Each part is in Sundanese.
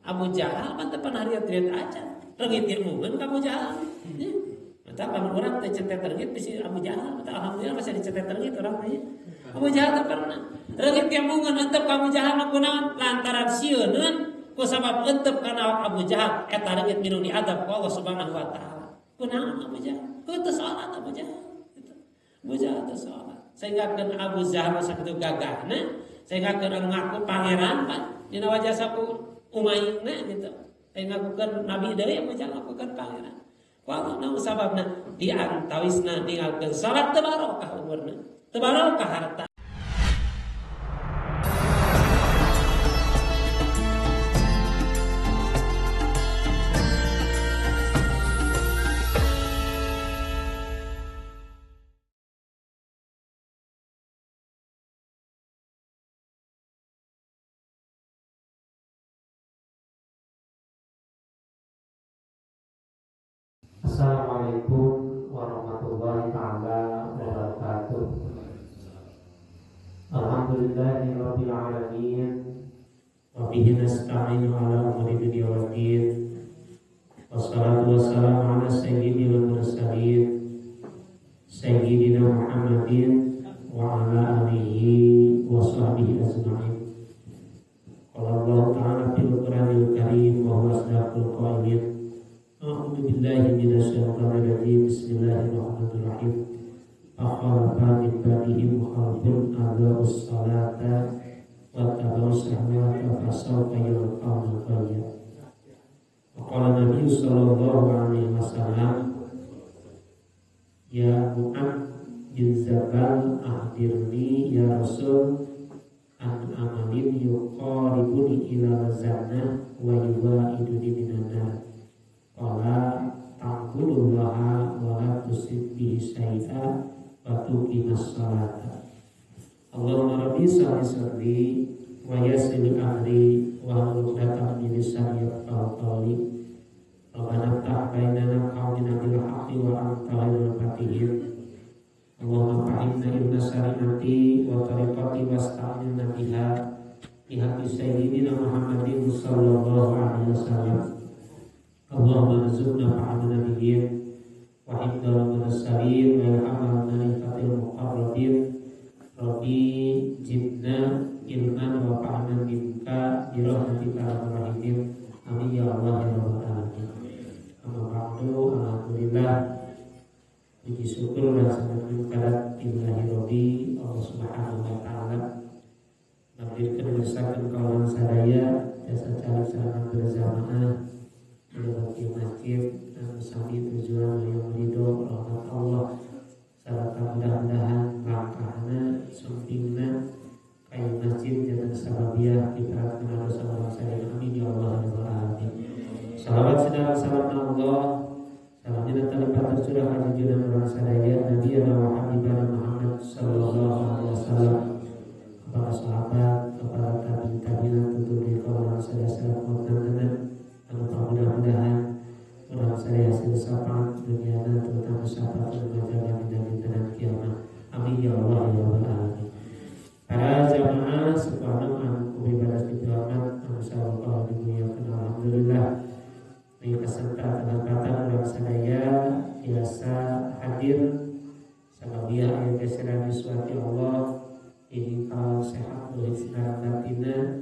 Abu Jahal mah teu pernah riat-riat aja. Reungit ge meureun ka Abu Jahal. Ya. Mata lamun urang teh cetet reungit bisi Abu Jahal, mata alhamdulillah masih dicetet reungit urang teh. Abu Jahal teu pernah. Reungit ge meureun entep ka Abu Jahal mah kunaon? Lantaran sieuneun ku sabab entep kana awak Abu Jahal eta reungit minum diadab ku Allah Subhanahu wa taala. Kunaon Abu Jahal? Teu salat Abu Jahal. Abu Jahal teu salat. Sehingga kan Abu Jahal sakitu gagahna, sehingga kan anu ngaku pangeran pan dina wajah saku umayna gitu. Sehingga ngakukeun nabi deui Abu Jahal ngakukeun pangeran. Ku naon sababna diantawisna ninggalkeun salat teu barokah umurna, teu barokah harta. Assalamualaikum warahmatullahi taala wabarakatuh. Alhamdulillahirabbil alamin. Wa bihi nasta'inu ala umuri dunya waddin. Wassalatu wassalamu ala sayyidil mursalin sayyidina Muhammadin wa ala alihi wa sahbihi ajma'in. Qala Allah ta'ala fil Qur'anil Karim wa huwa asdaqul qailin. A'udzu billahi minasyaitonir rajim. Bismillahirrahmanirrahim. Akhalafa min ba'dihim khalfun adha'us salata wa taba'us syahwata fasawfa yalqawna ghayya. Qala Nabi sallallahu alaihi wasallam, ya Mu'adz bin Jabal, akhbirni ya Rasul an amalin yuqaribuni ila jannah wa yubaiduni minan nar. Qala ta'budullaha wa la tusyrik bihi syai'a wa tuqimus sholata. Allahumma rabbi shalli sadri wa yassir amri wa hlul 'uqdatam min lisani yafqahu qawli. Rabbana ftah bainana qawlana bil haqqi wa anta khairul fatihin. Allahumma fahimna ilma syari'ati wa tariqati wasta'inna biha bi haqqi sayyidina Muhammadin sallallahu alaihi wasallam. Allahumma rzuqna fahman nabiyyin wa hifdzal mursalin wa ilhamal malaikatil muqarrabin. Rabbi zidna ilman wa fahman minka bi rahmatika ya arhamar rahimin. Amin ya Allah ya rabbal alamin. Amma ba'du, alhamdulillah, puji syukur dan senang kepada Ilahi Rabbi Allah Subhanahu wa taala. Nakdirkeun mirsakeun kawan sadaya jasa cari sarana berjamaah melewati masjid dan sami tujuan yang ridho rahmat Allah serta mudah-mudahan langkahna sumpingna kayu masjid jangan sababiah diperhatikan dosa orang sadaya. Amin ya Allah ya rabbal alamin. Salawat sedang salam Allah salamnya terlipat tercurah junjungan orang sadaya Nabi wa habibana Muhammad sallallahu alaihi wasallam, kepada sahabat, kepada tabi'in tabi'in tutur di orang sadaya salam anu mudah-mudahan urang sadaya hasil syafaat dunyana terutama syafaat menjaga dan kiamat. Amin ya Allah ya rabbal alamin. Para jamaah subhanahu anu ibadah dihormat anu sallallahu dimuliakan, alhamdulillah di kesempatan urang sadaya biasa hadir sababiah aya geseran disuati Allah ini kalau sehat boleh sekarang batina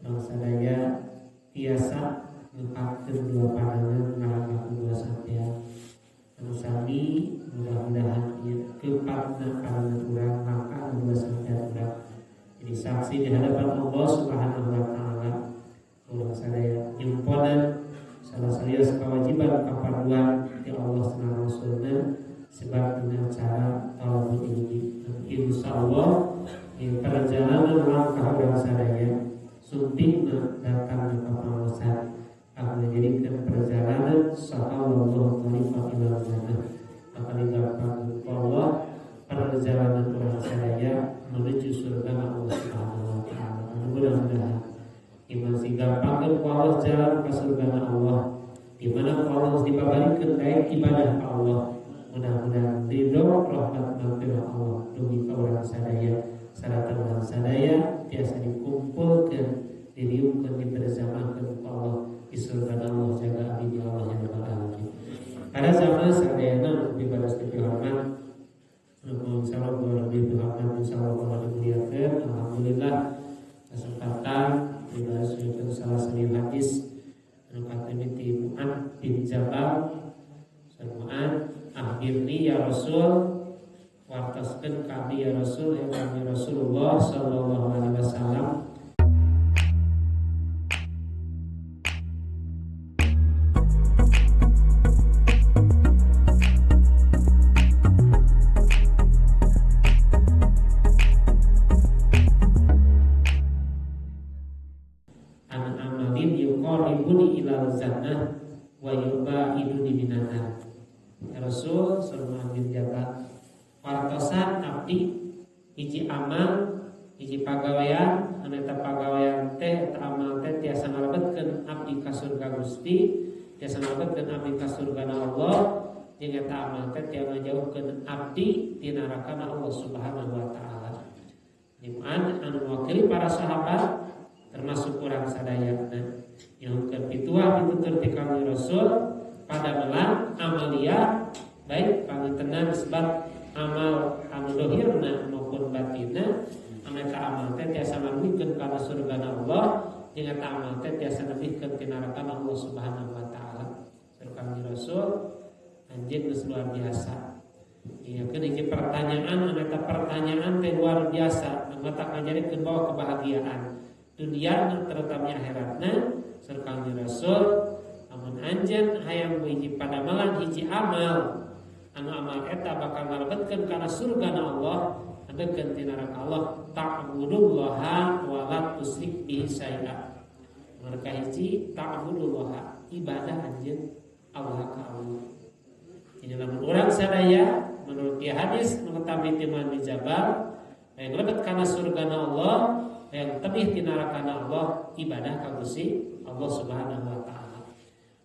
urang sadaya biasa ngepakkeun dua pandangan ngarangkeun dua sampean anu sami mudah-mudahan ieu kepatna pandangan urang maka dua sampean urang jadi saksi di hadapan Allah Subhanahu wa taala. Urang sadaya nyumponan salah salios kewajiban kaparluan ti Allah sareng Rasulna sebab dengan cara talabul ilmi. Insyaallah di perjalanan langkah urang sadaya sumpingna datang ka pangaosan akan menjadikan perjalanan sahallallahu tariqan ila jannah akan digampangkan Allah perjalanan orang sadaya menuju surga Allah Subhanahu wa taala. Mudah-mudahan iman si gampangkeun ku Allah jalan ke surga Allah di mana ku Allah dipabarikeun daek ibadah ka Allah. Mudah-mudahan ridho rahmat maghfirah Allah dugi ka urang sadaya sarta urang sadaya tiasa dikumpulkeun diriungkeun dibersamakeun ku Allah Karena sama sadayana lebih balas lebih hormat. Insyaallah lebih hormat, insyaallah dimuliakan. Alhamdulillah kesempatan dibahas salah satu hadis anu katemi ti Mu'adz bin Jabal. Mu'adz akhbirni ya Rasul, wartaskeun kami ya Rasul, ya kami Rasulullah sallallahu alaihi wasallam. An amalin yuqarribuni ilal jannah wa yubaiduni minan nar. Ya Rasul sallallahu alaihi wasallam, wartosan abdi hiji amal hiji pagawean anu eta pagawean teh eta amal teh tiasa ngalebetkeun abdi ka surga Gusti, tiasa ngalebetkeun abdi ka surgana Allah, jeung eta amal teh tiasa ngajauhkeun abdi ti narakana Allah Subhanahu wa taala. Liman anu mewakili para sahabat termasuk urang sadayana nyuhunkeun pituah pitutur ti Kangjeng Rasul pada melang amalia baik pangentenan sebab amal anu dohirna maupun batinna anu eta amal teh tiasa ngalebetkeun kana surgana Allah jeung eta amal teh tiasa nebihkeun ti narakana Allah Subhanahu wa taala. Saur Kangjeng Rasul anjeun geus luar biasa. Ieu keun hiji pertanyaan anu eta pertanyaan teh luar biasa anu tak ngajarikeun bawa kebahagiaan dunia terutama akhiratna. Saur Kangjeng Rasul amun anjeun hayang hiji padamelan hiji amal anu amal eta bakal ngalebetkeun kana surgana Allah, ngalebetkeun ti neraka Allah, ta'budullaha wa la tusyrik bihi syai'a. Mereka hiji ta'budullaha, ibadah anjeun Allah ka Allah. Ini lamun urang sadaya menurut dia hadis mengetahui Mu'adz bin Jabal yang lebet kana surgana Allah, yang tebih ti nerakana Allah, ibadah ka Gusti Allah Subhanahu wa taala.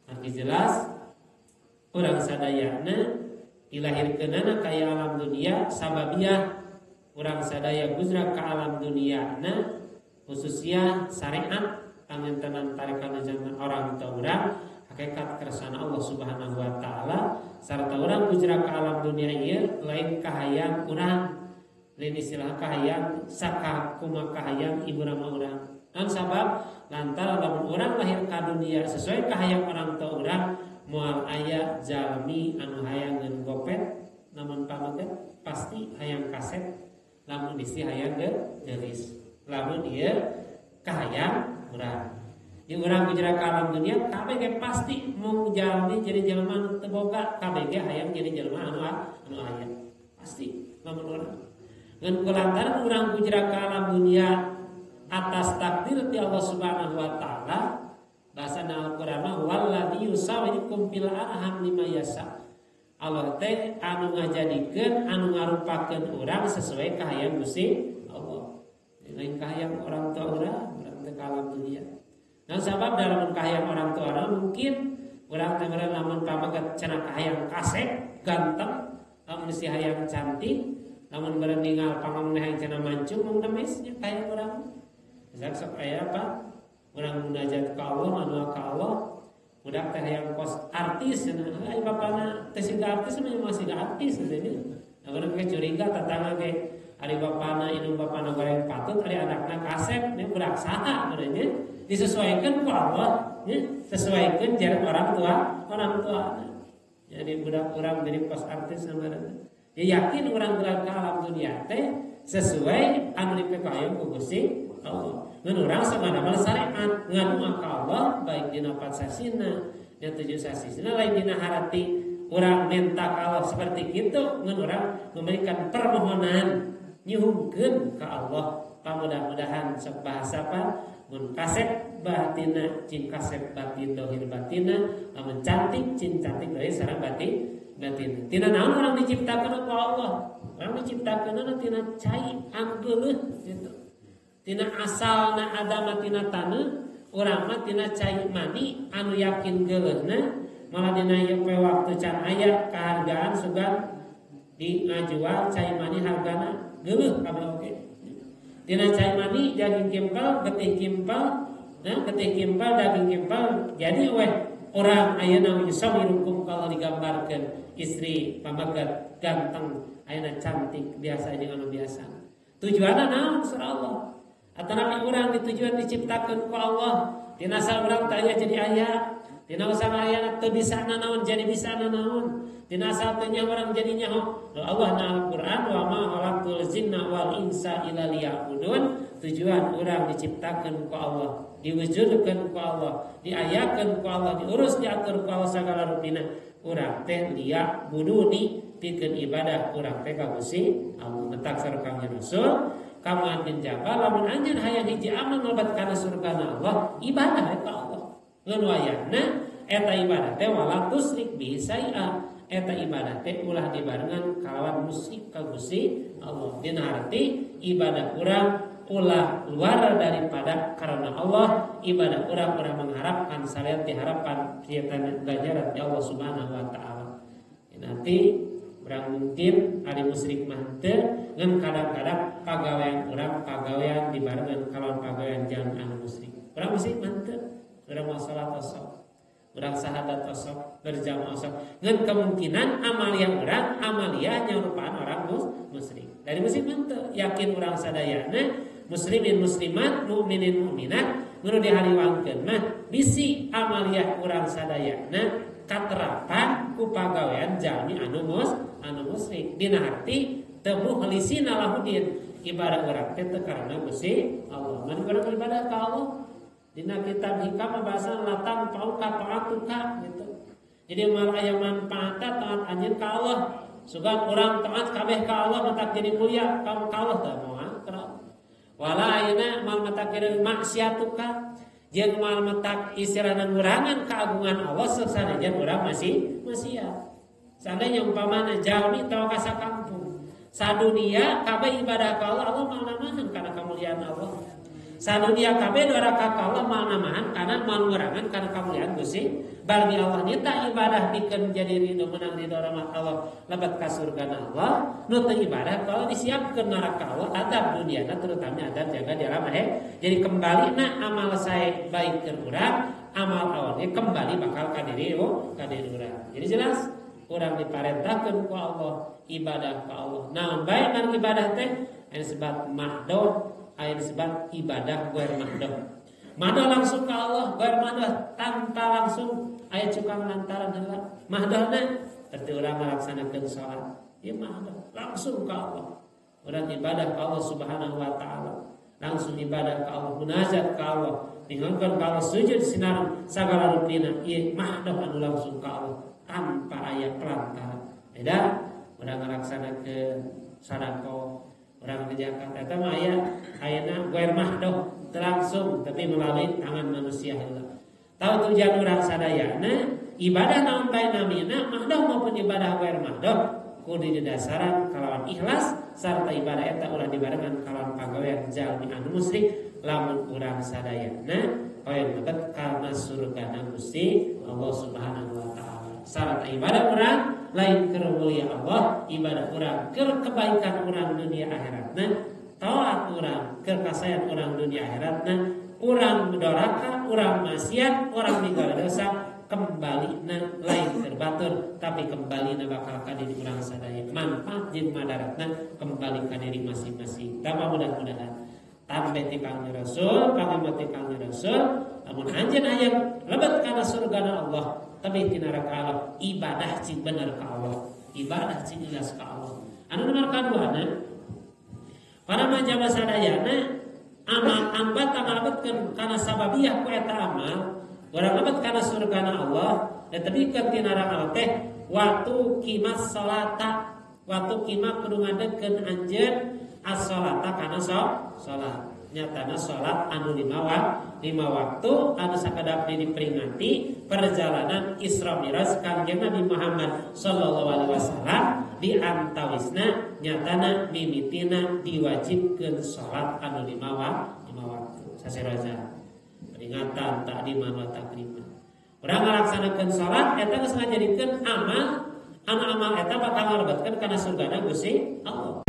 Arti jelas urang sadayana dilahirkeunana ka alam dunia sababiah urang sadaya guzra ka alam duniana khususnya syariat pangentenan tarekan zaman orang tua urang hakikat kersana Allah Subhanahu wa taala sarta urang guzra ka alam dunia ieu lain kahayang urang, lain istilah kahayang saka kumaha kahayang ibu rama urang. An sabab lantaran lamun urang lahir ka dunia sesuai kahayang orang tua urang moal aya jalmi anu hayang ngeun gopet namun pameget pasti hayang kaset lamun bisi hayang geulis lamun ieu kahayang urang. Di urang gujra ka alam dunia kabeh ge pasti mung jalmi jadi jelema anu teu boga, kabeh ge hayang jadi jelema anu aya pasti lamun urang ngan kulantaran urang gujra ka alam dunia atas takdir ti Allah Subhanahu wa taala. Bahasa Al-Qur'an mah walladzi yusawwirukum fil arham lima yasha. Allah teh anu ngajadikeun anu ngarupakeun urang sesuai kahayang Gusti Allah. Lain kahayang orang tua urang, urang teh ka alam dunia. Nah sabab dalam kahayang orang tua urang mungkin urang teh lamun pameget cenah kahayang kasep, ganteng, lamun si hayang cantik, lamun beureum ninggal pangomna hayang cenah mancung mung demes nya kahayang urang. Misalnya sok aya apa? Urang munajat ka Allah, anu ka Allah, budak teh hayang kos artis cenah. Ai bapana teh siga artis mah masih siga artis cenah. Nah urang ge curiga tatangga ge ari bapana indung bapana goreng patut, ari anakna kasep, nya budak saha meureun nya. Disesuaikan ku Allah, nya sesuaikan jarak orang tua, orang tua. Jadi budak urang jadi kos artis meureun. Ya yakin urang gerak ka alam dunia teh sesuai anu dipekayang ku Gusti Allah. Ngan urang samadamel syariat ngadua ka Allah baik dina 4 sasina, dina 7 sasina lain dina harati urang minta ka Allah seperti kitu, ngan urang memberikan permohonan nyuhunkeun ka Allah. Pamudah-mudahan sok bahasa apa mun kasep batina cing kasep batin dohir batina, lamun cantik cing cantik dohir sareng batin batin. Tina naon urang diciptakeun ku Allah? Urang diciptakeun tina cai anggeuleuh gitu. Tina asalna Adam tina taneuh, urang mah tina cai mani anu yakin geuleuhna, malah dina ieu poe waktu can aya kahargaan sugan di ngajual cai mani hargana geuleuh kabeh oge. Tina cai mani daging kimpal, getih kimpal, nah getih kimpal, daging kimpal jadi weh Orang ayeuna yusawirukum kalau digambarkeun istri pamagat ganteng ayeuna cantik biasa jeung anu biasa. Tujuanna naon surah Allah? Atanapi urang ditujuan diciptakeun ku Allah, tina urang teh aya jadi aya, tina usah aya teu bisa nanaon jadi bisa nanaon, tina asal teu nyaho urang jadi nyaho. Allah na Al-Qur'an wa ma khalaqtul jinna wal insa illa liya'budun. Tujuan urang diciptakeun ku Allah, diwujudkeun ku Allah, diayakeun ku Allah, diurus diatur ku Allah sagala rupina. Urang teh liya'buduni pikeun ibadah urang teh ka Gusti Allah. Mentak sareng Kangjeng Rasul kamu anjeun jaba lamun anjeun hayang hiji amal melebat kana surgana Allah, ibadah ka Allah. Ngan wayahna eta ibadah teh wala tusrik bi saia, eta ibadah teh ulah dibarengan kalawan musyrik ka Gusti Allah. Dina arti ibadah urang ulah luar daripada karena Allah, ibadah urang urang mengharapkan salian diharapkan ganjaran di Allah Subhanahu wa taala. Nanti urang mungkin ari musyrik mah teu, ngan kadang-kadang pagawean urang pagawean dibarengan kalawan pagawean jangan anu musyrik. Urang musyrik mah teu, urang mau salat osok, urang sahadat osok, berjamaah osok. Ngan kemungkinan amalia urang amalia nyarupaan orang musyrik. Dari musyrik mah teu, yakin urang sadayana muslimin muslimat, mukminin mukminat, nu dihariwangkeun mah bisi amalia urang sadayana katerapan ku pagawean jalmi anu musyrik. Dina harti teu mukhlisina lahudin, ibadah urang teh teu karena Gusti Allah. Mun urang ibadah ka Allah dina kitab hikam bahasa latan pauka taatuka gitu. Jadi mal aya manfaatna taat anjeun ka Allah. Sugan urang taat kabeh ka Allah matak jadi mulia ka Allah teh moal kana. Wala ayeuna mal matak jadi maksiatuka jeung mal matak istirana ngurangan keagungan Allah sanajan urang masih maksiat. Seandainya umpamana jalmi tawa ka sakampung, sadunia kabeh ibadah ka Allah, Allah mal namahan kana kamuliaan Allah. Sadunia kabeh doraka ka Allah mal namahan kana mal ngurangan kana kamuliaan Gusti. Bagi Allah nita ibadah pikeun jadi ridho menang ridho rahmat Allah lebat ka surgana Allah, nu teu ibadah kalau disiapkeun neraka Allah adab duniana terutama adab jaga di alam akhirat. Jadi kembali na amal saya baik keur urang, amal awalnya kembali bakal ka diri urang. Jadi jelas urang diparentahkeun ku Allah ibadah ka Allah. Naon bae kan ibadah teh aya disebut mahdoh, aya disebut ibadah ghair mahdoh. Mahdoh langsung ke Allah, ghair mahdoh tanpa langsung aya cukang lantaran heula. Mahdohna berarti urang ngalaksanakeun salat. Ieu mahdoh langsung ke Allah. Urang ibadah ka Allah Subhanahu wa taala. Langsung ibadah ka Allah, munajat ka Allah, ninggalkeun ka Allah sujud sinar sagala rupina. Ieu mahdoh anu langsung ka Allah tanpa aya perantara. Beda urang ngalaksanakeun sadaqah, urang ngejakan eta mah aya ayeuna ghair mahdoh langsung tapi melalui tangan manusia heula. Tahu tujuan urang sadayana ibadah naon bae namina mahdoh maupun ibadah ghair mahdoh kudu didasaran kalawan ikhlas sarta ibadah eta ulah dibarengan kalawan pagawean jalmi anu musyrik lamun urang sadayana hoyong lebet kana surgana Gusti Allah Subhanahu wa taala. Sarta ibadah urang lain keur mulia Allah, ibadah urang keur kebaikan urang dunia akhiratna, taat urang keur kasayan urang dunia akhiratna, urang doraka, urang maksiat, urang migawe dosa kembalina lain keur batur tapi kembalina bakal ka diri urang sadaya. Manfaat jeung madaratna kembali ka diri masing-masing. Tama mudah-mudahan tambe ti Kangjeng Rasul, pangamot ti Kangjeng Rasul, lamun anjeun aya lebet kana surgana Allah, tapi ti neraka Allah, ibadah cing bener ka Allah, ibadah cing ikhlas ka Allah. Anu nomor kaduana para manjaba sadayana amal ambat amalebetkeun kana sababiah ku eta amal, urang lebet kana surgana Allah, dan tebikeun ti neraka Allah teh waktu kimas salata, waktu kima kudu ngadegkeun anjeun as-salata kana salat. Nyatana salat anu lima waktu anu sakedap diperingati perjalanan Isra Mi'raj Kangjeng Nabi Muhammad sallallahu alaihi wasallam di antawisna nyatana mimitina diwajibkeun salat anu lima waktu. Saseraja peringatan takdiman wa takriman. Urang ngalaksanakeun salat eta geus ngajadikeun amal, anu amal eta bakal ngalebetkeun kana surgana Gusti Allah.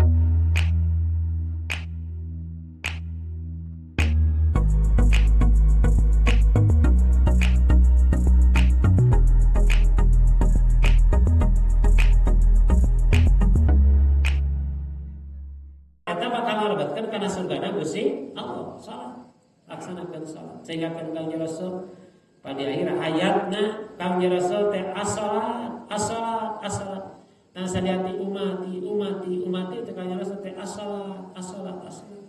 Pada akhir hayatna Kangjeng Rasul teh as-salat as-salat as-salat. Tang sadiati umati umati umati teh Kangjeng Rasul teh as-salat as-salat as-salat.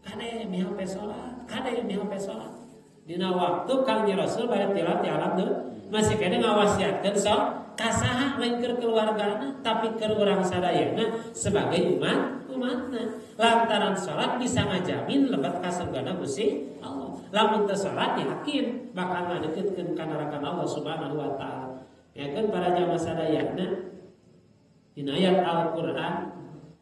Kade mihape salat, kade mihape salat. Dina waktu Kangjeng Rasul bade tilat di alam deui masih kene ngawasiatkeun sok kasaha lain keur keluargana tapi keur urang sadayana sebagai umatna. Lantaran salat bisa ngajamin lebat ka surgana Gusti Allah. Lamun teu salat yakin bakal ngadeukeutkeun ka neraka Allah Subhanahu wa taala. Ya kan para jamaah sadayana dina ayat Al-Qur'an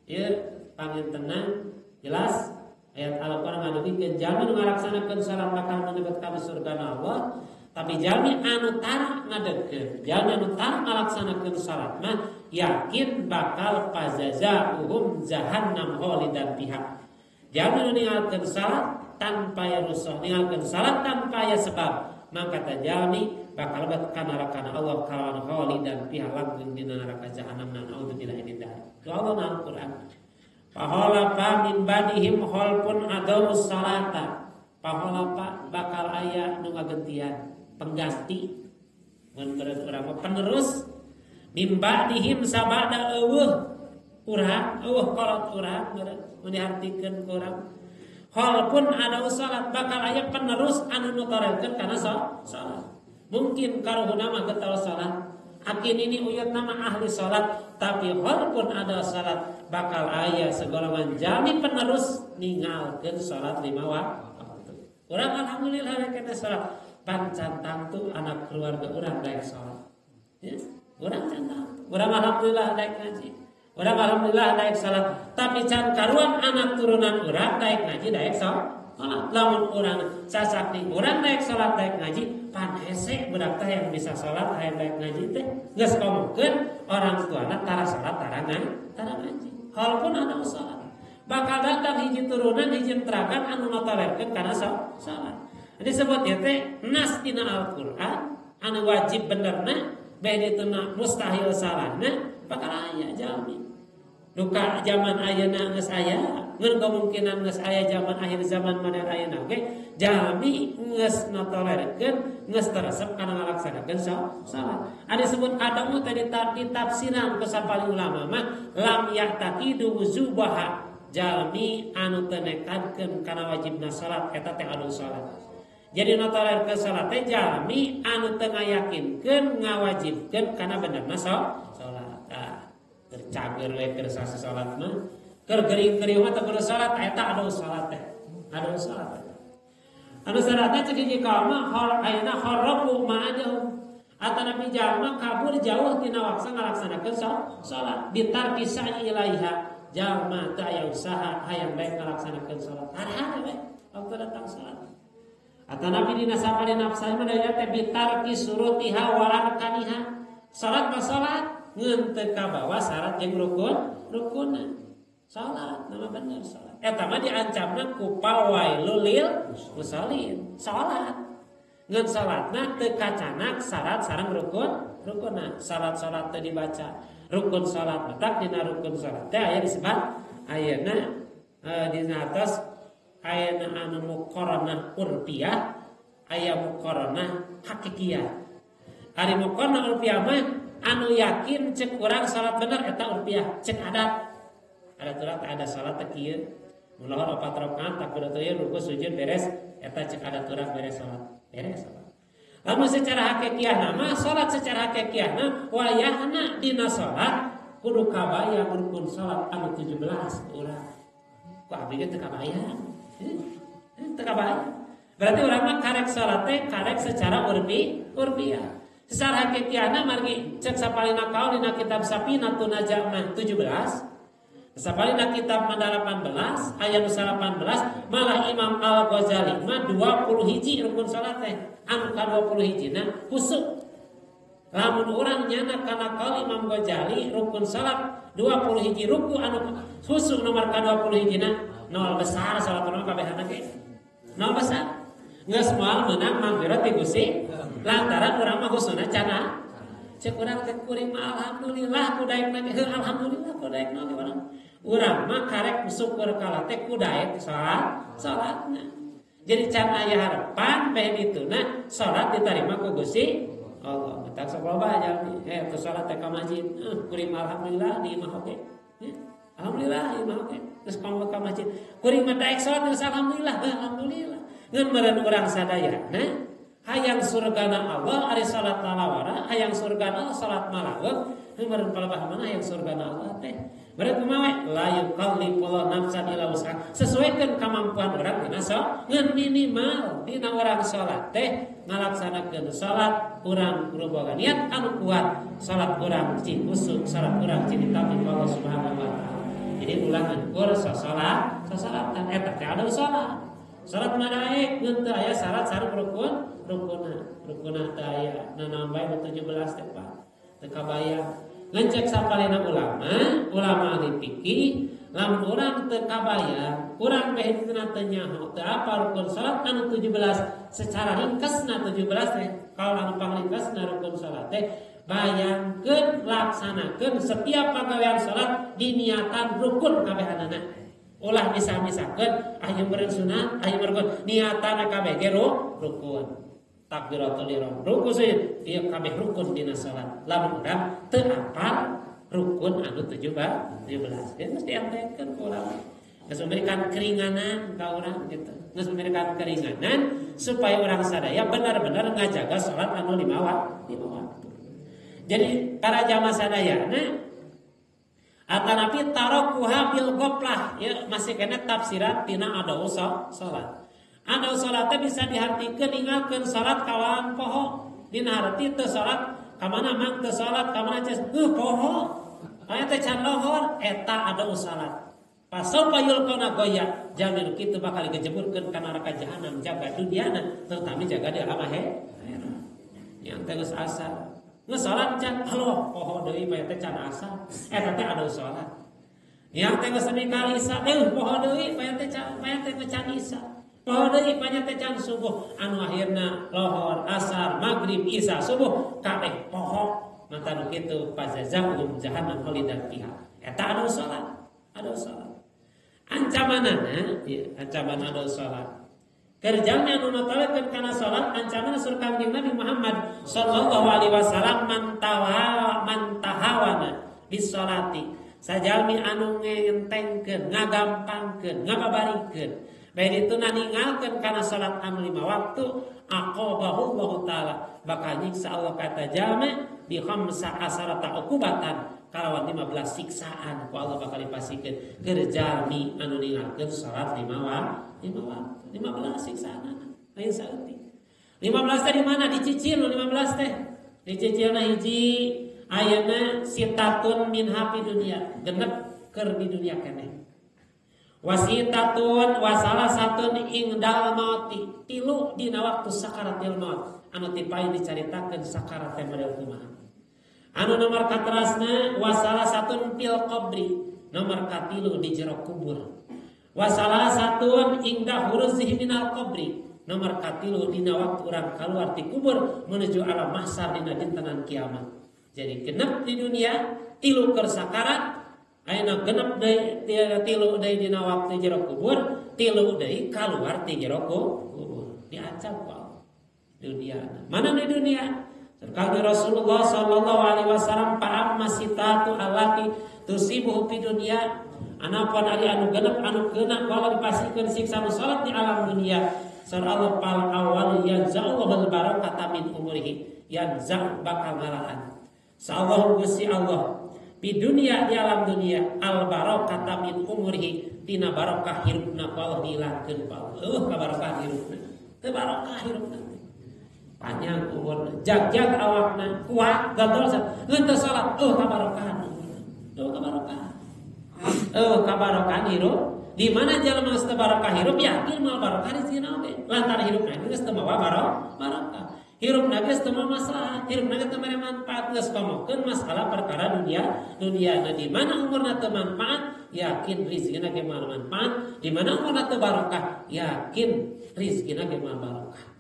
ieu pangentenan jelas ayat Al-Qur'an ngadugikeun jalmi nu ngalaksanakeun salat bakal ngadeukeut ka surgana Allah. Tapi jalmi anu tara ngadegkeun, jalmi anu tara ngalaksanakeun salat mah yakin bakal fazazauhum jahannam khalidan fiha. Jalmi anu ninggalkeun salat tanpa ya rusuh, ninggalkeun salat tanpa ya sebab, maka ta jalmi bakal lebet ka neraka Allah kalawan khalidan fiha langgeng dina neraka jahannam. Naudzubillahi min dzalik. Ku Allah na Al-Qur'an. Pahala min badihim khalfun adaus salata. Pahala bakal aya nu ngagentian, pengganti mun urang penerus mim ba'dihim sabada eueuh urang eueuh kolot urang mun diartikeun ku urang khalfun adaus salat bakal aya penerus anu nutorelkeun kana salat. Mungkin karuhuna mah getol salat, akin ini uyut nama ahli salat, tapi khalfun adaus salat bakal aya segolongan jalmi penerus ninggalkeun salat 5 waktu. Urang alhamdulillah rek kana salat. Pan can tangtu anak keluarga urang daek salat. Ya, urang can tangtu. Urang alhamdulillah daek ngaji. Urang alhamdulillah daek salat, tapi can karuan anak turunan urang daek ngaji daek salat. Lamun urang sasakni urang daek salat daek ngaji, pan hese budak teh yang bisa salat hayang daek ngaji teh geus komokeun orang tuana tara salat tara ngaji. Walaupun ada salat, bakal datang hiji turunan hiji terakan anu notolerkeun kana salat. Disebut ya teh nas dina Al-Qur'an anu wajib benerna bae dituna mustahil salahna bakal aya jalmi. Duka zaman ayeuna geus aya, ngan kemungkinan geus aya zaman akhir zaman modern ayeuna oge jalmi geus notolerkeun geus teresep kana ngalaksanakeun salat. Ada disebut adamu tadi ditafsiran ku sapali ulama mah lam yahtaqidu wujubaha jalmi anu teu nekadkeun kana wajibna salat eta teh anu salat. Jadi notoler ke salat teh jalmi anu teu ngayakinkeun ngawajibkeun kana benerna salat. Ah, keur cager we keur sasi salat mah, keur gering-gering mah teu kudu salat eta anu salat teh. Anu salat. Anu salatna cek hiji kaum mah ayeuna kharabu ma'adahum. Atanapi jalma kabur jauh tina waksa ngalaksanakeun salat. Bitar kisah ilaiha jalma teu aya usaha hayang bae ngalaksanakeun salat. Harha we waktu datang salat. Atanapi dina sapali nafsa mah daya teh bitarki surutiha wa arkaniha. Salat mah salat ngeun teu kabawa syarat jeung rukun rukunna. Salat nama bener salat. Eta mah diancamna ku fawailul lil musallin. Salat ngeun salatna teu kacanak syarat sareng rukun rukunna. Salat-salat teu dibaca. Rukun salat matak dina rukun salat teh aya disebut ayeuna dina atas ayana anu muqaranah urfiyah, aya muqaranah hakikiyah. Ari muqaranah urfiyah mah anu yakin cek urang salat bener eta urfiyah, cek adat. Adat urang teh ada salat teh kieu. Mun lohor 4 rakaat takbiratul ihram ruku sujud beres eta cek adat urang beres salat. Beres salat. Lamun secara hakikiyah mah salat secara hakikiyah wayahna dina salat kudu kabayang rukun salat anu 17 urang. Ku abdi ge teu kabayang. Teu kabayang. Berarti urang mah karek salat teh karek secara urfiah. Secara hakikiyahna margi cek sapalina kaul dina kitab Safinatun Najah mah 17, sapalina kitab mah 18, aya nu 18, malah Imam Al-Ghazali mah 20 hiji rukun salat teh. Anu ka 20 hijina khusuk. Lamun urang nyana kana kaul Imam Ghazali rukun salat 20 hiji ruku anu khusuk nomor ka 20 hijina nol besar salat urang kabehana ge. Nol besar. Geus moal meunang magfirah ti Gusti lantaran urang mah husnuna cana. Cek urang teh kuring mah alhamdulillah ku daek na ge alhamdulillah ku daek na urang. Urang mah karek syukur kala teh ku daek salat salatna. Jadi can aya harapan beh dituna salat diterima ku Gusti Allah. Tak sok loba jalmi teu salat teh ka masjid. Kuring alhamdulillah di imah oge. Alhamdulillah di imah oge. Geus panggo ka masjid. Kuring mah daek salat geus alhamdulillah, alhamdulillah. Ngan meureun urang sadayana hayang surgana Allah ari salat lalawara, hayang surgana Allah salat malaweg, meureun palebah mana hayang surgana Allah teh. Meureun kumaha we? La yukallifullahu nafsan illa wus'aha. Sesuaikeun kemampuan urang dina salat, ngan minimal dina urang salat teh ngalaksanakeun salat urang kudu boga niat anu kuat, salat urang cing khusuk, salat urang cing ditampi ku Allah Subhanahu wa taala. Jadi ulah ngeukur sasalat, sasalatan eta teh anu salat. Salat mah daek ngan teu aya syarat sareng rukun, rukunna, rukunna teu aya. Nanaon bae 17 teh Pak. Teu kabayang. Ngan cek sapalena ulama, ulama ahli fikih, lamun urang teu kabayang, urang beh dituna teu nyaho, teu apa rukun salat anu 17 secara ringkesna 17 teh, kalau anu pangringkesna rukun salat teh bayangkeun laksanakeun setiap pagawean salat diniatan rukun kabehanana. Ulah misah-misahkeun aya meureun sunat, aya meureun niatan kabeh ge rukun. Takbiratul ihram rukun sujud ieu kabeh rukun dina salat. Lamun urang teu apal rukun anu 17 ya mesti diantekeun ku urang. Geus memberikan keringanan ka urang gitu. Geus memberikan keringanan supaya urang sadaya benar-benar ngajaga salat anu 5 waktu. Jadi para jamaah sadayana atanapi tarokuha bil ghaflah ya masih kena tafsiran tina ada salat. Anu salatnya bisa dihartikeun ninggalkeun salat kawan poho dina harti teu salat ka mana mang teu salat ka mana ces poho aya teh can lohor eta ada salat. Pasaupa yulqona goya jalmi nu kitu bakal dijeburkeun ka neraka jahanam jaga duniana terutama jaga di alam akhirat. Yang teh geus asar geus salat can aloh poho deui bae teh can asar eta teh ada salat. Yang teh geus nikah isya poho deui bae teh can isya. Poho deui banyak teh can subuh anu akhirna lohor asar maghrib isya subuh kabeh poho mata nu kitu fazazahum jahannam khalidan fiha. Eta anu salat, anu salat. Ancamanana ya, ancaman anu salat. Kerjanya anu notalekeun kana salat ancaman sur Kangjeng Nabi Muhammad sallallahu alaihi wasallam man tahawana bis salati. Sajalmi anu ngentengkeun, ngagampangkeun, ngababarikeun baik itu ninggalkeun kana salat anu 5 waktu aqabahu Allah taala bakal nyiksa Allah kata jalma bi khamsa asarata uqubatan kalawan 15 siksaan ku Allah bakal dipasikeun keur jalmi anu ninggalkeun salat 5 waktu 15 siksaan lain saeutik 15 teh di mana dicicil 15 teh dicicilna hiji ayeuna sitatun min hapi dunia genep keur di dunia keneh wasitatun wasalah satun ingdal mauti tilu dina waktu sakaratil maut anu tipai dicaritakeun sakarat teh model kumaha anu nomor katerasna wasalah satun fil qabri nomor katilu di jero kubur wasalah satun ingda huruzihi minal qabri nomor katilu dina waktu urang kaluar ti kubur menuju alam mahsyar dina dintenan kiamat. Jadi genep di dunia tilu keur sakarat ayeuna genep deui tilu deui dina waktu jero kubur, tilu deui kaluar ti jero kubur. Diancam ku Allah dunia. Mana di dunia? Kata Rasulullah sallallahu alaihi wasallam fa amma sitatu allati tusibuhu fi dunya anapun ari anu genep anu kena ku Allah dipasikeun siksa nu salat di alam dunia. Surah Allah pal awal yanza'u barakata min umurihi yanza' bakal ngalaan. Sallallahu Gusti Allah di dunia di alam dunia al barokata min umurihi tina barokah hirupna ku Allah dihilangkeun ku Allah. Kabarokah hirupna. Teu barokah hirupna. Panjang umurna, jag-jag awakna, kuat, gagal ngan teu salat, kabarokahan umurna. Kabarokahan. Kabarokahan hirup. Di mana jalma geus teu barokah hirup yakin moal barokah rezekina oge. Lantaran hirupna geus teu mawa barokah. Hirupna geus teu mawa maslahat, hirupna geus teu mere manfaat, geus komokeun masalah perkara dunia. Nah, di mana umurna teu manfaat, yakin rezekina ge moal manfaat. Di mana umurna teu barokah, yakin rezekina ge moal barokah.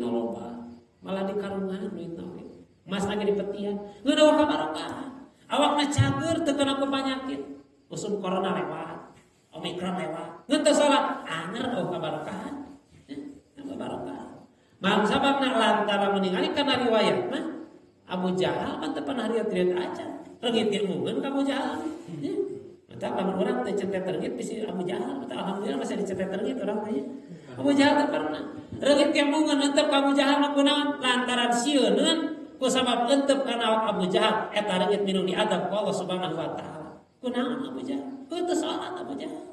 Duitna loba, malah dikarungan duitna oge. Mas lagi di petian, ngeun eueuh kabarokahan. Awakna cager teu kena ku panyakit. Usum corona lewat, omikron lewat. Ngeun teu salat, anger eueuh kabarokahan. Kabarokahan. Mang sababna lantaran ningali kana riwayat mah Abu Jahal mah teu pernah riat-riat aja. Reungit ge meureun ka Abu Jahal. Mata lamun urang teu cetet reungit bisi Abu Jahal, mata alhamdulillah masih dicetet reungit urang teh. Abu Jahal teu pernah. Reungit ge meureun entep ka Abu Jahal mah kunaon? Lantaran sieuneun ku sabab entep kana awak Abu Jahal eta reungit minum diadab ku Allah Subhanahu wa taala. Kunaon Abu Jahal? Heuh teu salat Abu Jahal.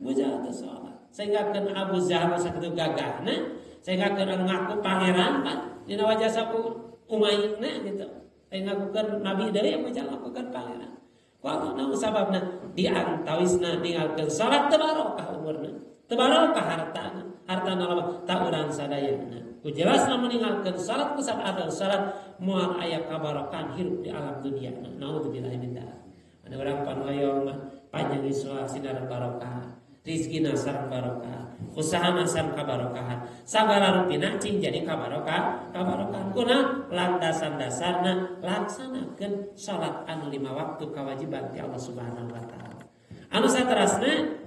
Abu Jahal teu salat. Sehingga kan Abu Jahal sakitu gagahna, sehingga kan anu ngaku pangeran pan dina wajah saku Umayyah gitu. Lain ngakukeun nabi deui Abu Jahal ngakukeun pangeran. Ku Allah naon sababna diantawisna ninggalkeun salat teu barokah umurna, teu barokah hartana, hartana loba ta urang sadayana. Ku jelas lamun ninggalkeun salat ku sabab salat moal aya kabarokan hirup di alam dunia. Naudzubillah min dzalik. Ada urang panoyong mah panjang yuswa sinar barokah, rizkina sareng barokah, usahana sareng kabarokahan, sagala rupina cing jadi kabarokah, kabarokahan. Kuna landasan dasarna laksanakeun salat anu 5 waktu kewajiban ti Allah Subhanahu wa taala. Anu saterasna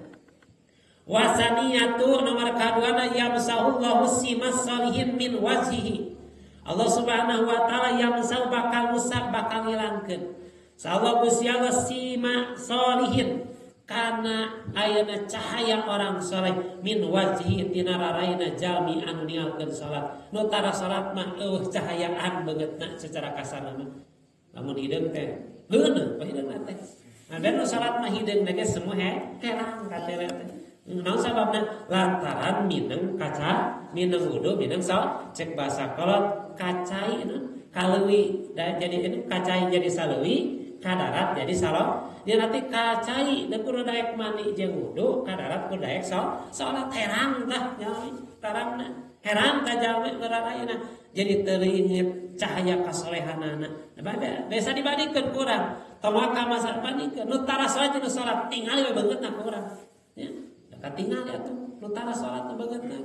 wasaniyatu nomor kaduana yamsahullahu simas salihin min wajhihi. Allah Subhanahu wa taala yamsahu bakal ngusap bakal ngilangkeun. Sallallahu Gusti Allah sima salihin karena ayana cahaya orang soleh min wajhi tina raraina jalmi anu ninggalkeun salat. Nu tara salat mah eueuh cahayaan beungeutna secara kasar mah. Lamun hideung teh leuneung pa hideungna teh. Nah dan nu salat mah hideung ge semua herang katele teh. Naon sababna? Lantaran mineng kaca, mineng wudu, mineng salat, cek bahasa kolot kacai nu kaleuwi jadi ini kacai jadi saleuwi kadarat jadi salot. Dia nanti kacai dan kudu daek mandi jeung wudu kadarat kudu daek salat herang tah jalmi tarangna herang tah jalmi rarayana jadi teuleungit cahaya kasolehanana. Nah biasa dibandingkeun kurang tong ka masa bandingkeun nu tara salat jeung salat tingali we beungeutna kurang nya katingali atuh nu tara salat nu beungeutna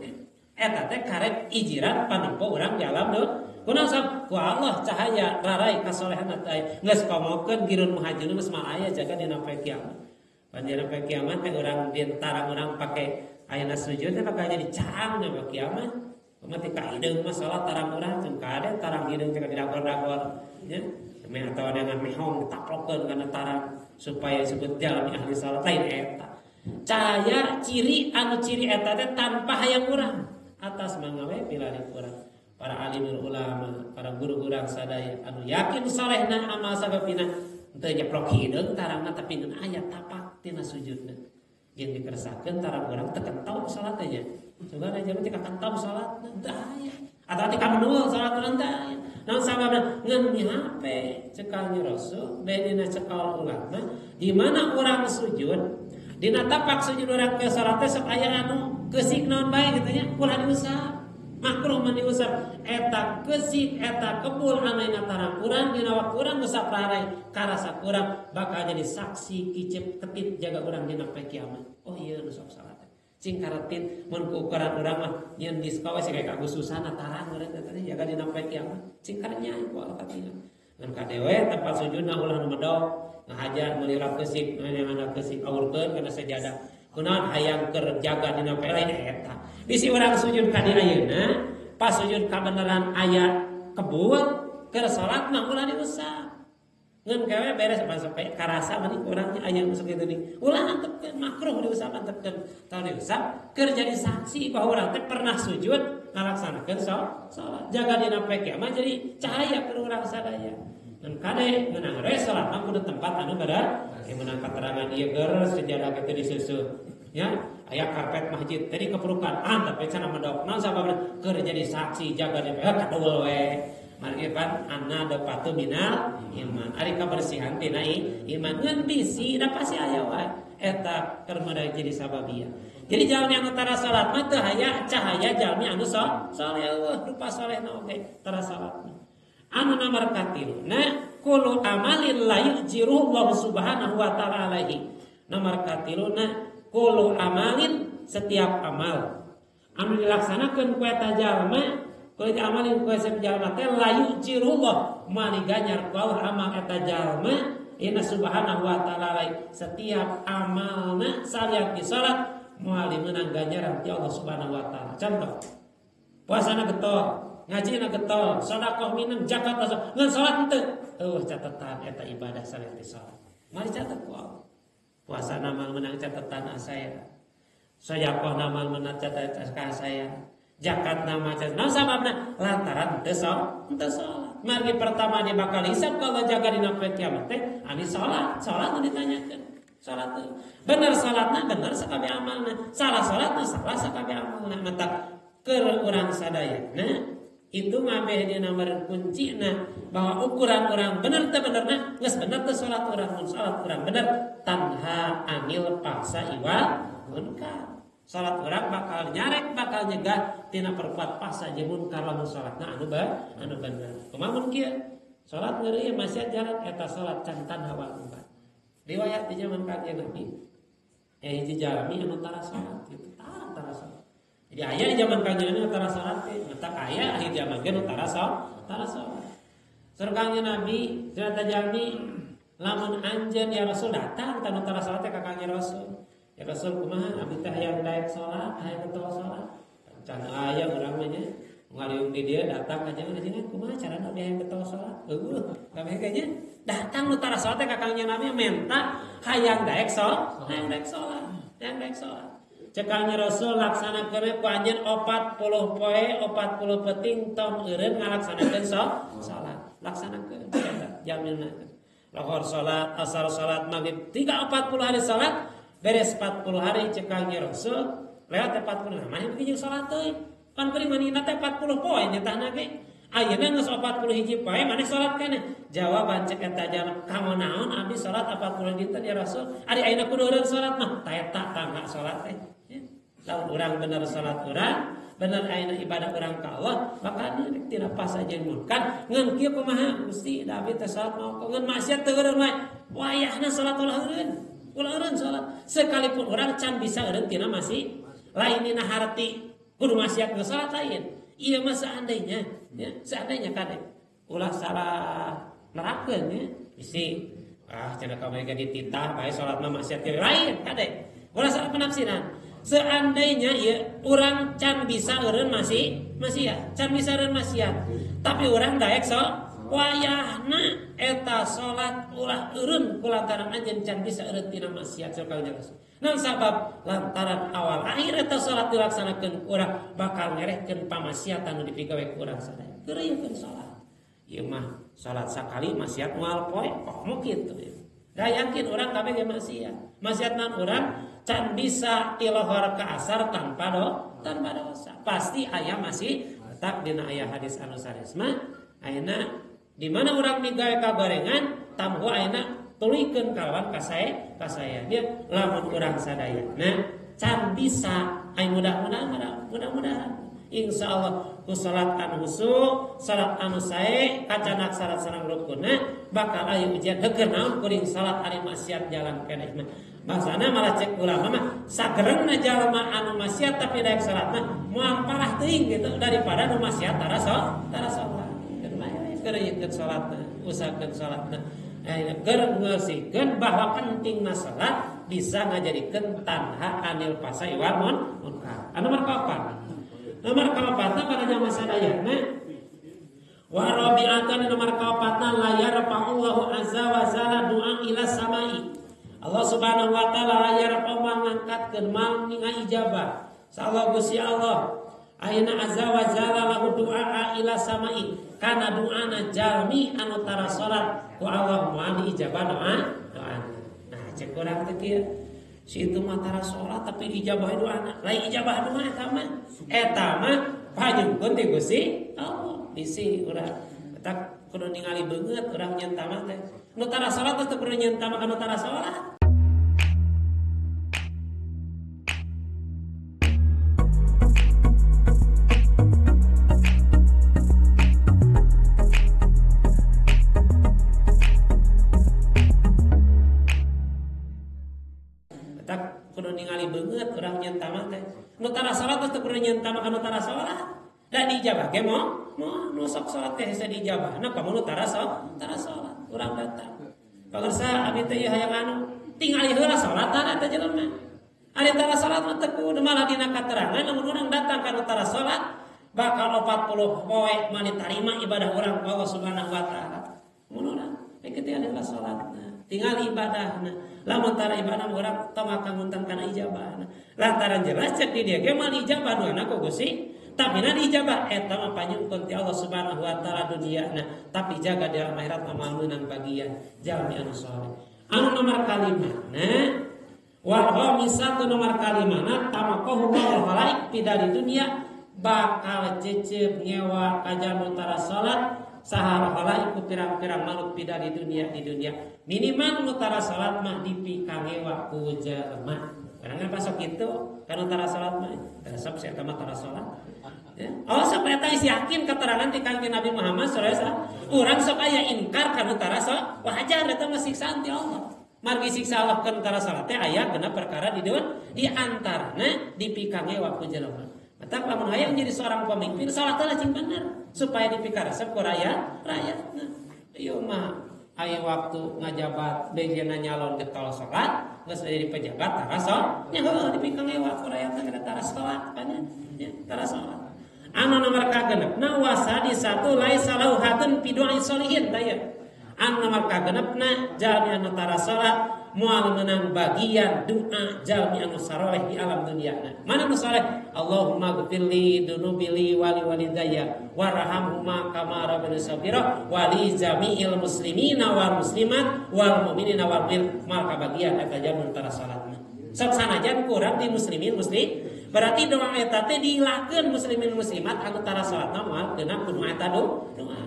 eta teh karep ijiran panempo urang di alam dunia. Kunaon sabab ku Allah cahaya rarai kasolehan teh geus komokeun girun muhajirun geus mah aya jaga dina poe kiamat. Panjang poe kiamat teh urang diantara urang pake ayana sujud teh bakal jadi caang dina poe kiamat. Kumaha teh ka hideung mah salat tarang urang jeung kade tarang hideung teh dagor-dagor nya. Meh atawa dengan mehong ditaplokeun kana tarang supaya disebut jalmi ahli salat lain eta. Cahaya ciri anu ciri eta teh tanpa hayang urang atas mangawe pilari urang. Para alimul ulama, para guru-guru sadaya anu yakin salehna amal sababina teu nyeprok hideung tarangna tapi ngeun aya tapak tina sujudna. Jeung dikersakeun tarang urang teu kentau salat nya. Coba aja teh ka kentau salat teu aya. Atawa teh ka menul salat urang teu aya. Naon sababna ngeun mihape cekal Rasul bedina cekal ulama di mana urang sujud dina tapak sujud urang ke salat teh sok aya anu keusik naon bae kitu nya ulah diusap. Makruh mah diusap eta keusik eta kebul anu tarang urang dina waktu urang ngusap rarai karasa urang bakal jadi saksi kicep ketit jaga urang dina poe kiamat. Oh iya nu sok salat cing karetit mun ku ukuran urang mah nyeun disko we siga kagususana tarang urang teh jaga dina poe kiamat cing karenya ku Allah katingal. Ngan kadewe tempat sujudna ulah nu medok ngahajar meuli urang keusik anu keusik aurkeun kana sajadah kunaon hayang keur jaga dina poe lain eta. Bisi urang sujud ka di ayeuna, pas sujud ka beneran aya kebul, keur salat mah ulah diusap. Ngeun kewe beres pas sampai karasa mah urang nya aya masuk kitu nih. Ulah antepkeun makruh diusap antepkeun. Tah diusap keur jadi saksi bahwa urang teh pernah sujud ngalaksanakeun salat. Jaga dina poe kiamat jadi cahaya keur urang sadaya. Ngan kade ngeunang re salat mah kudu tempat anu bada meunang katerangan ieu geur sejadah kitu disusu. Ya, aya karpet masjid tadi keperukan tapi cenah medok naon sababna keur jadi saksi jaga di kadul we. Margi pan anna dapatu minal iman. Ari kabersihan tina iman ngan bisi da pasti aya wae eta keur jadi sababia. Jadi jalmi anu tara salat mah teu aya cahaya jalmi anu saleh eueuh rupa salehna oge tara salat. Anu nomor katiluna kullu amalin la yujiruhu Allah Subhanahu wa taala alaihi. Nomor katiluna kullu amalin setiap amal anu dilaksanakeun ku eta jalma Kulli amalin ku hese jalma teh la yujirullah moal diganjar ku Allah amal eta jalma inna subhanahu wa ta'ala setiap amalna salian ti salat moal dimeunang ganjaran ti Allah subhanahu wa ta'ala. Contoh puasana getol, ngajina getol, sedekah minum, zakat masuk, ngan salat henteu. Eueuh catatan eta ibadah salian ti salat. Moal dicatat ku Allah. Puasana moal meunang catatan saya. Sedekah moal meunang catatan saya. Zakat nama catatan. Naon sababna? Lantaran teu salat. Margi pertama di bakal hisab kalau jaga dina poe kiamat teh ani salat, salat nu ditanyakeun. Salat teu. Bener salatna bener sakabeh amalna. Salah salatna salah sakabeh amalna. Matak keur urang sadayana itu ngabeh dina nomor kuncina bahwa ukuran orang bener teu benerna geus bener teu salat urang mun salat urang bener tanha anil paksa iwal munkar. Salat urang bakal nyarek bakal nyegah tina perbuat paksa jeung munkar lamun salatna anu bener. Kumaha mun kieu? Salat ngeureui maksiat jalan eta salat can tanha wal munkar. Riwayat di zaman kanjeng Nabi. Hiji jalmi anu tara salat kitu, tara salat. Jadi aya di zaman kanjeng Nabi tara salat teh, matak aya akhir zaman ge nu tara salat. Saur kanjeng Nabi cenah jalmi lamun anjeun ya Rasul datang tanu tara salat teh ka kanjeng Rasul. Ya Rasul kumaha abdi teh hayang daek salat, hayang getol salat. Can aya urang mah nya ngaliung di dieu datang ka jangan ajengan kumaha carana abdi hayang getol salat. Eueuh, kabeh ge nya datang nu tara salat teh ka kanjeng Nabi menta hayang daek salat, hayang daek salat, hayang daek salat. Cek kanjeng Rasul laksanakeun ku anjeun 40 poe, 40 peuting tong eureun ngalaksanakeun salat. Laksanakeun eta jamilna. Lohor salat, asar salat, maghrib 3 40 hari salat. Beres 40 hari cek kanjeng Rasul lewat 40 nah mah jeung salat teuing pan kuring manina teh 40 poe nyatahna ge ayeuna geus 40 hiji poe maneh salat keneh jawaban cek eta jalma kamu naon abdi salat 40 dinten ya Rasul ari ayeuna kudu eureun salat mah ta eta tangga salat teh lamun urang bener salat urang bener ayeuna ibadah urang ka Allah maka tina pasa jeung munkar ngan kieu kumaha Gusti da abdi teh salat mah ngan maksiat teu eureun wae wayahna salat ulah eureun ulah eureun salat sekalipun orang can bisa eureun tina masih lain dina harti kudu maksiat geus salat lain ieu mah seandainya ya seandainya kade ulah salah nerapkeun ya bisi cenah ka mereka dititah bae salat mah maksiat kieu lain kade ulah salah penafsiran seandainya ya orang can bisa eureun masih maksiat can bisa eureun maksiat tapi orang daek so wayahna eta salat ulah eureun kulantaran anjeun can bisa eureun tina maksiat sakal jelas. Naon sabab lantaran awal akhir eta salat dilaksanakeun ku urang bakal ngerehkeun pamaksiatan nu dipigawe ku urang sadaya. Keureukeun salat. Ieu mah salat sakali maksiat moal poe komo kitu. Da yakin urang kabeh ge maksiat. Maksiatna urang can bisa ti lohor ka asar tanpa dosa. Pasti aya masih tak dina aya hadis anu sanes mah ayeuna di mana urang migawe kagorengan tamhu ayeuna tuluykeun kalawan kasaya dia lamun urang sadaya. Nah, can bisa ai mudah-mudahan insyaallah ku salat anu khusyuk, salat anu sae, kacanak salat sareng rukunna bakal aya ujian heukeun naon kuring salat ari maksiat jalan keneh mah. Bahasana malah cek ulama mah sagerengna jalma anu maksiat tapi daek salat mah moal parah teuing gitu daripada nu maksiat tara salat. Keur salatna, usahakeun salatna. Keur ngeusikeun bahwa pentingna salat bisa ngajadikeun tanha anil fahsya wal munkar. Anu nomor kaopat. Nomor kaopatna pada zaman sadayana wa rabi'atan nomor kaopatna la yarfa'ullahu azza wa jalla du'a ila samai. Allah Subhanahu wa taala la yarfa'u mangangkatkeun mal ijabah. Salah Gusti Allah ayeuna azza wa jalla lahu du'a ila samai. Kana doana jalmi anu tara salat ku Allah moal diijabah doa. Nah cek urang teh kieu si itu mah tara salat tapi ijabah doana. Lain ijabah doa eta mah. Eta mah panyungkeun ti Gusti Allah. Bisi urang eta kudu ningali beungeut urang nyen tamah teh. Nu tara salat teh kudu nyen tamah ka nu tara salat. Kudu ningali beungeut urang nyen tamah teh. Nu tara salat teh kudu nyen tamah ka nu tara salat. Da diijabah ge moal nu sok salat teh hese diijabah. Nah kamu nu tara salat urang datang. Pagersa abi teh hayang anu tingali heula salat tara eta jelema. Ari tara salat mah teu kudu malah dina katerangan lamun urang datang ka nu tara salat bakal 40 poe mah ditarima ibadah urang ku Allah Subhanahu wa taala. Mun urang kitu heula salatna, tinggal ibadahna. Lamun tara ibadah urang tong akanguntan kana ijabahna. Lantaran jelas cek di dieu ge moal ijabah doana ku Gusti. Tapi na diijabah eta mah panyungkeun ti Allah Subhanahu wa taala duniana, tapi jaga di alam akhirat mah meunang bagian jalmi anu saleh. Anu nomor kalimana wal khamisatu nomor kalimana tamaqahu wal khalaik pida di dunia bakal cecep ngewa ka jalmi tara salat saha khalaik ku pirang-pirang makhluk pida di dunia minimal nu tara salat mah dipikangewa ku jelema. Karena pasok itu kana tara salat mah resep sia mah tara salat. Ya. Oh sok eta yakin keterangan ti Kangjeng Nabi Muhammad sallallahu alaihi wasallam. Urang sok aya inkar kana tara salat, wajar eta mah siksaan ti Allah. Margi siksa Allah kana tara salat teh aya genep perkara di dieu di antarana dipikangewa ku jelema. Matak lamun hayang jadi seorang pemimpin salat teh cing bener supaya dipikaresep ku rakyat. Nah, ieu mah aya waktu ngajabat bejena nyalon getol salat geus jadi pejabat tara salat nya heuh dipikangewa ku rakyat teh tara salat kan ya tara salat. Anu nomor kagenepna wasadi satu laisa lauhatun fi du'a sholihin taya. Anu nomor kagenepna jalmi anu tara salat moal meunang bagian doa jalmi anu saroleh di alam dunia. Mana anu saleh? Allahumma gfirli dzunubili wali walidayya warhamhuma kama rabbayani shaghira wali jami'il muslimina wal muslimat wal mu'minina wal mu'minat. Mal kabagian eta jalmi tara salatna. Sok sanajan kurang di muslimin muslim berarti doa eta teh dilakeun muslimin muslimat anu tara salatna moal kena kudu eta doa.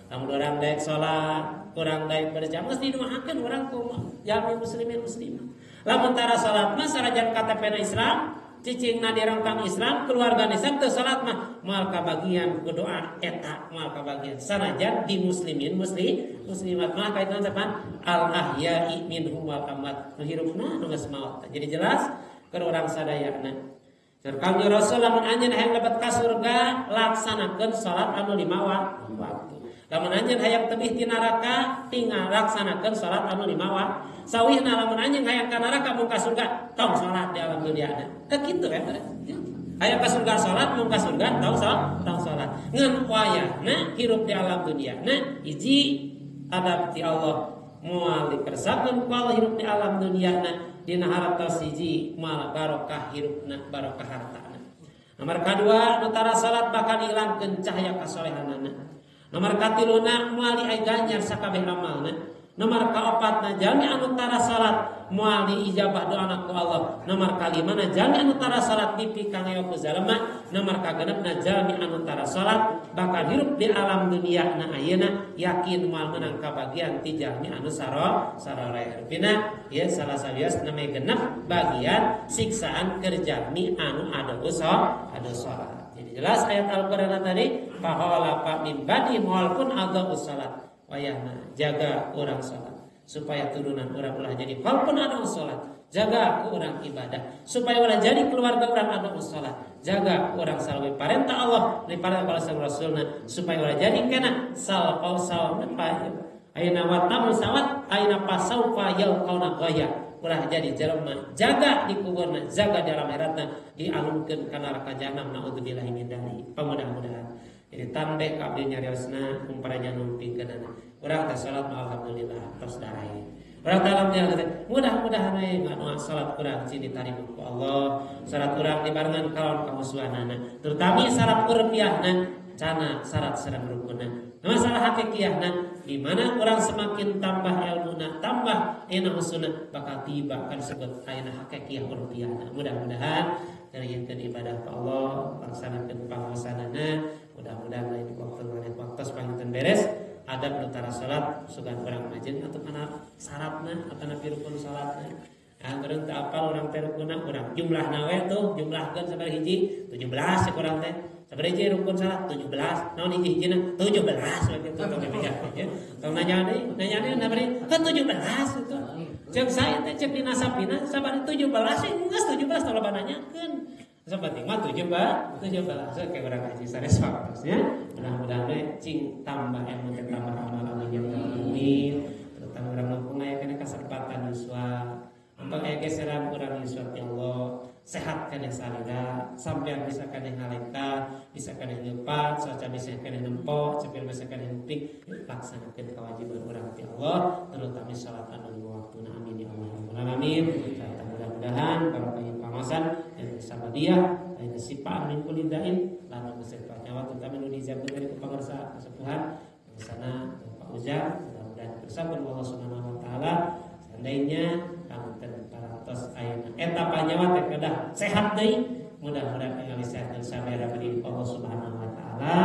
Lamun urang daek salat, kurang daek berjamaah geus didoakeun urang ku jalmi muslimin muslimat. Lamun tara salat mah sanajan KTP-na Islam, cicingna dirangkang Islam, keluarga Islam teu salat mah moal kabagian ku doa eta, moal kabagian. Sanajan di muslimin muslimat mah kaitna teh al ahya'i minhum wal amwat. Nu hirupna nu geus maot. Jadi jelas keur urang sadayana. Kangjeng Rasul lamun anjeun hayang lebet ka surga laksanakeun salat anu 5 waktu. Lamun anjeun hayang tebih ti neraka tinggal laksanakeun salat anu 5 waktu. Sawihna lamun anjeun hayang ka neraka mun ka surga tong salat di alam dunia. Ka kitu eta. Hayang ka surga salat mun ka surga tong salat. Ngan wayahna hirup di alam dunia na hiji adab ti Allah moal dikersakeun ku Allah hirup di alam dunia na dina hartos hiji moal barokah hirupna barokah hartana. Nomor kadua nu tara salat bakal dihilangkeun cahaya kasolehanana. Nomor katiluna moal diganjar sakabeh amalna. Nomor kaopatna jalmi anu tara salat moal diijabah doana ku Allah. Nomor kalimana jalmi anu tara salat dipikangewa ku zalema. Nomor kagenepna jalmi anu tara salat bakal hirup di alam dunia na ayeuna yakin moal meunang kabagian ti jalmi anu saroleh. Rupina ieu salah sawios name genep bagian siksaan keur jalmi anu ado salat. Jadi jelas ayat Al-Qur'an tadi pahala min badi walaupun ado salat. Wayahna jaga orang salat supaya turunan orang ulah jadi walaupun ada salat, jaga orang ibadah supaya ulah jadi keluarga orang ada salat, jaga orang salawi parentah Allah ni parentah Rasulna supaya ulah jadi kena sal qausau aina watamu sawat aina pasaufa yalqauna ghaya ulah jadi jelema jaga di kuburna, jaga di alam akhiratna dialungkeun ka neraka jahanam naudzubillahi min dzalik. Pamudah-mudahan jadi tandek abdi nyariosna kumparaja numpingkeunana. Urang teh salat alhamdulillah tos darae. Urang teh alhamdulillah mudah-mudahan we ngadoa salat urang cing ditarima ku Allah. Salat urang dibarengan kalawan kamusuhanana. Terutama salat urfiahna cana syarat sareng rukunna. Masalah hakikiahna di mana orang semakin tambah ilmuna, tambah ayeuna husna bakal tiba kan sebut ayeuna hakikiah urfiahna. Mudah-mudahan ngeureunkeun ibadah ka Allah, laksanakeun pangaosanana. Mudah-mudahan lain waktu lain waktu panginten beres adab nu tara salat sugan urang majeng atau kana syaratna atau napi rukun salatna. Ah urang teu apal urang teh rukunna urang jumlahna we tuh jumlahkeun sabaraha hiji 17 cek urang teh. Sabaraha hiji rukun salat 17. Naon hiji-hijina 17 we kitu tong dipikir ya. Tong nanya deui, nanya deui nabari kan 17itu. Cek saya teh cek dina sapina sabaraha 17 geus 17 tong loba nanyakeun. Sepenting mah 17 kayak urang ngaji sanes waktosnya. Mudah-mudahan cing tambah ilmu teh tambah amal amin ya rabbal. Terutama urang mumpung aya kana kasempatan yuswa. Mumpung aya geseran urang yuswa ti Allah, sehat kana salira, sampean bisa kana ngalengka, bisa kana leupat, saca bisa kana nempo, cepil bisa kana nguping, laksanakeun kewajiban urang ti Allah, terutama salat anu lima waktuna amin ya Allah rabbal alamin. Mudah-mudahan para pangasan dan sabadiah dan sifat min kulli da'in lan beserta nyawa terutama nu dijabut dari kepangersa kesepuhan di sana Pak Ujang mudah-mudahan bersama Allah Subhanahu wa taala seandainya pangunten parantos ayeuna eta panyawa teh kedah sehat deui mudah-mudahan ningali sehat dan sabara beri Allah Subhanahu wa taala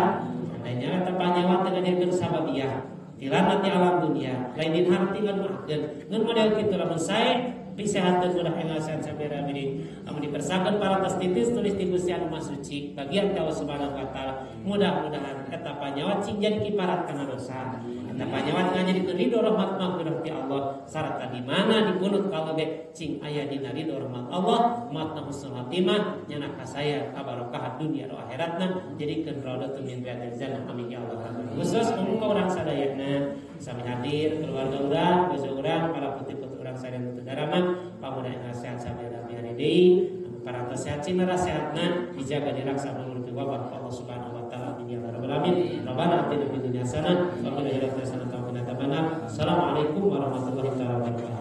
seandainya eta panyawa teh ngajadikeun sabadiah dilanat di alam dunia lain din harti ngan maafkeun ngan model kitu lamun sae pisehatkeun ulah enggal sehat sabera biri lamun dipersakeun parantos titis tulis di Gusti anu Maha Suci bagian ka Allah Subhanahu wa taala mudah-mudahan eta panyawa cing jadi kiparat kana dosa eta panyawa ngajadikeun ridho rahmat maghfirah ti Allah sarta di mana dipunut kalau ge cing aya dina ridho rahmat Allah matna husnul khatimah nyana ka saya kabarokah dunia ro akhiratna jadikeun raudhatun min riyadil jannah amin ya Allah. Khusus umum urang sadayana sami hadir keluarga urang, bojo urang, para putih-putih urang sadayana teu daraman pamuda yang sehat sampai rapi hari deui para sehat cinara sehatna dijaga diraksa menurut wabah Allah Subhanahu wa taala amin ya rabbal alamin. Rabbana atina fid dunya hasanah wa fil akhirati hasanah wa qina adzabannar. Assalamualaikum warahmatullahi wabarakatuh.